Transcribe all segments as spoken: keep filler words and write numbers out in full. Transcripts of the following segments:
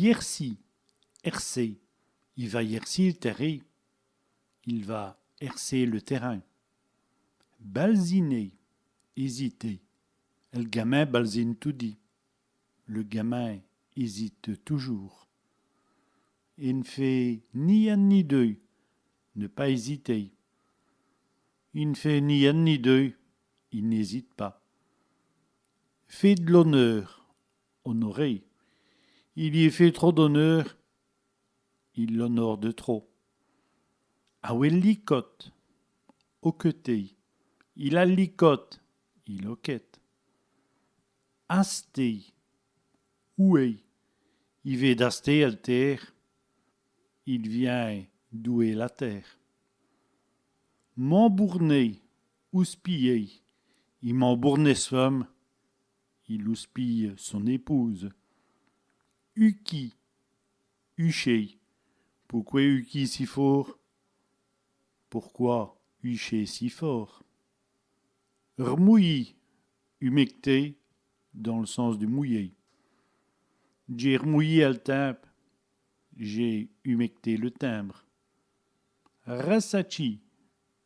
Yèrsî, herser. I va yèrsî l' tèrin. Il va herser le terrain. Balziner, hésiter. El gamin balzine toudi. Le gamin hésite toujours. Èn' fé ni ine ni deûs. Ne pas hésiter. I n' fét ni ine ni deûs. Il n'hésite pas. Fé d' l'oneûr, honorer. I lî fét trop d'oneûr. Il l'honore de trop. Awè l' licote, hoqueter. Il a l' licote, il hoquette. Aster, houer. I vét d'aster èl tére. Il vient d'houer la terre. Mambourner, houspiller. I mambourne ès' feume. Il houspille son épouse. Hukî, hucher. Pouqwè hukî si fôrt ? Pourquoi hucher si fort ? R'mouyî, humecter, dans le sens de mouiller. Dj'é r'mouyî èl timbe. J'ai humecté le timbre. Rassatchî,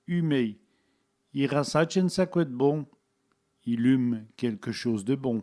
humer. I rassatche ine saqwè d' bon. Il hume quelque chose de bon.